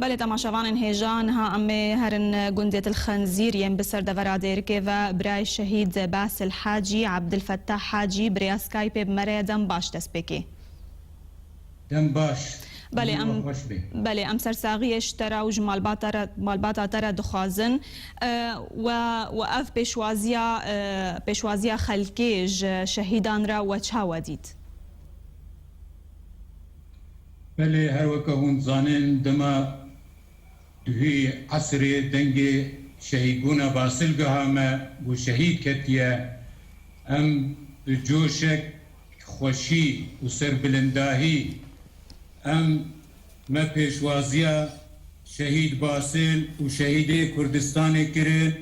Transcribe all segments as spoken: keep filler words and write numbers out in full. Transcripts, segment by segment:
Belê, temaşevanên hêja, niha em ê herin gundê Til Xenzîr yên bi ser devera Dêrikê ve. Birayê şehîd Basil Hacî, Abdulfettah Hacî, bi rêya Skypeê bi me re ye. Dem baş, destpêkê. Dem baş. Belê, em, belê, em sersaxiyê ji te re û ji malbata re, malbata te re dixwazin. E, we, we ev pêşwaziya, e, pêşwaziya xelkê ji şehîdan re we çawa dît? Belê, her weke hûn dizanin, dema duhî esrê dengê şehîdbûna Basil giha me, ku şehîd ketiye, em bi coşek xweşî û serbilindahî em me pêşwaziya şehîd Basil û şehîdê Kurdistanê kirin.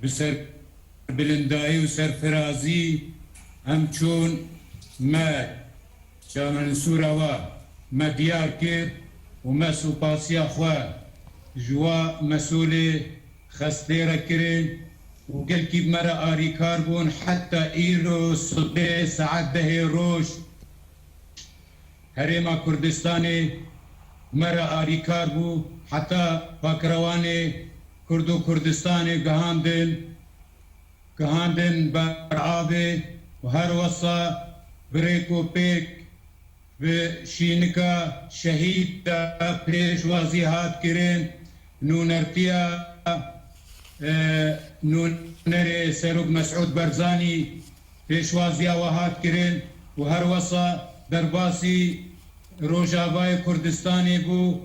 Bi serbilindayî û serfirazî em çûn, me çamensûra we me diyar kir û me supasiya xwe ji we mesûlê xestê re kirin û gelkî bi me re arîkar bûn. Heta îro sibê saet dehê roj Herêma Kurdistanê me re arîkar bû, heta pakrewanê Kurd û Kurdistanê gihandin, gihandin ber avê û her wesa bi rêk û pêk, bi şînika şehîd de pêşwazî hat kirin. Nûnertiya, e, nûnerê Serok Mesûd Barzanî pêşwaziya we hat kirin û her wesa derbasî Rojavayê Kurdistanê bû.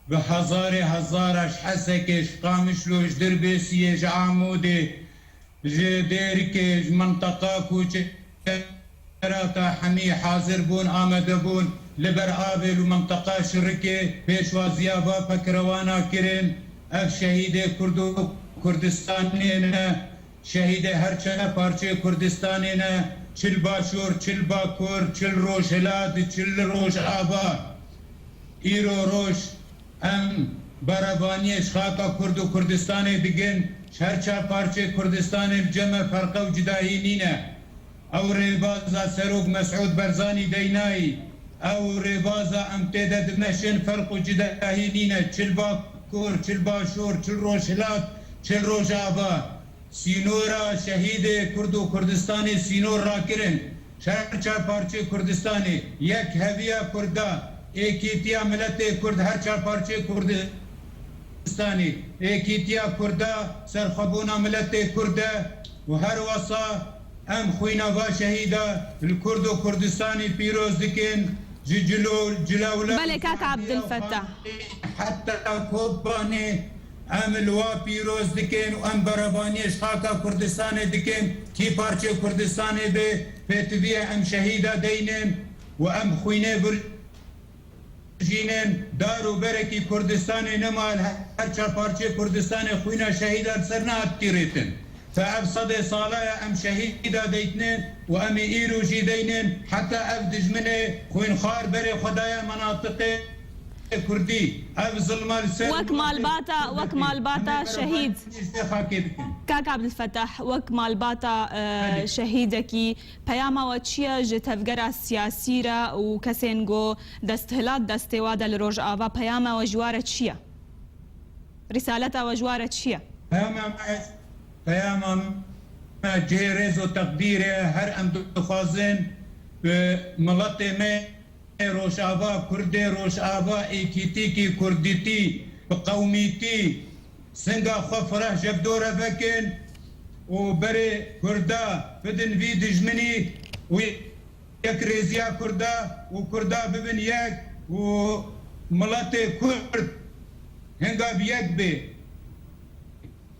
Bi hezarê hezara ji Hesekê, ji Qamişlo, ji Dirbêsiyê, ji Amûdê, ji Dêrikê, ji minteqa ku çi Serata hemî hazir bûn, amade bûn li ber avê li minteqa Şirikê pêşwaziya va pekrewana kirin. Ev şehîdê Kurd û Kurdistanê ne, şehîdê her çar parçeyê Kurdistanê ne, çi li Başûr, çi li Bakur, çi li Rojhilat, çi li Rojava. Îro roj em berevaniyê ji xaka Kurd û Kurdistanê dikin, ji her çar parçeyê Kurdistanê li cem me ferqe û cudahî nîne. Ew rêbaza Serok Mesûd Barzanî deynayî, ew rêbaza em tê de dimeşin ferq û cudahî nîne. Çi li Bakur, çi li Başûr, çi li Rojhilat, çi li Rojava. Sînora şehîdê Kurd û Kurdistanê sînor rakirin. Ji her çar parçeyê Kurdistanê, yekheviya Kurda, êkîtiya miletê Kurd, her çar parçeyê Kurdistanê, êkîtiya Kurda, serxwebûna miletê Kurd e û her wesa em xwîna va şehîda li Kurd û Kurdistanê pîroz dikin, ji cilo, cilewla Belê, kak Abdulfetah. Heta Kobanê. Em li wa pîroz dikin û em berevaniyê ji xaka Kurdistanê dikin. Kî parçeyê Kurdistanê be, pêtiviyê em şehîda deynin û em xwînê birjînin. Dar û berekî Kurdistanê nema, li her çar parçeyê Kurdistanê xwîna şehîda li ser nehat tîrêtin. Te ev sedê sala ye em şehîda deytine û em ê îro jî deynin, heta ev dijminê xwînxwar berê xwe daye menatiqê Kurdî. Ev zilma li ser Wek malbata, wek malbata şehîd. Kak Abdulfetah, wek malbata, e, Belê. şehîdekî, peyama we çi ye ji tevgera siyasî re û kesên ku desthilat destê wa de li Rojava, peyama we ji wa re çi ye? Rîsaleta we ji wa re çi ye? Peyama me, peyama me cihê rêz û teqdîr e. Her em dixwazin bi miletê me Rojava, Kurdê Rojava, êkîtîkî kurdîtî, bi qewmîtî, singa xwe fireh ji hevdû re vekin û berê Kurda bidin vî dijminî û yekrêziya Kurda û Kurda bibin yek û miletê Kurd hinga bi yek bê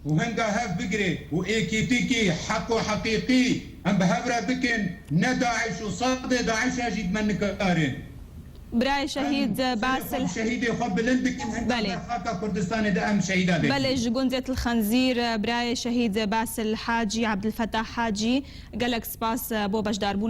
û hinga hev bigirê û êkîtîkî heq û heqîqî em bi hev re bikin, ne DAIŞ û sedê DAIŞa jî bi me nikarin. Birayê şehîd Em serê xwe Basil bi şehîdê xwe bilind dikin, hinga Belê. ber xaka Kurdistanê de em şehîda bêjin. Belê, ji gundê Til Xenzîr, birayê şehîd Basil Hacî, Abdulfetah Hacî, gelek spas bo beşdarbûna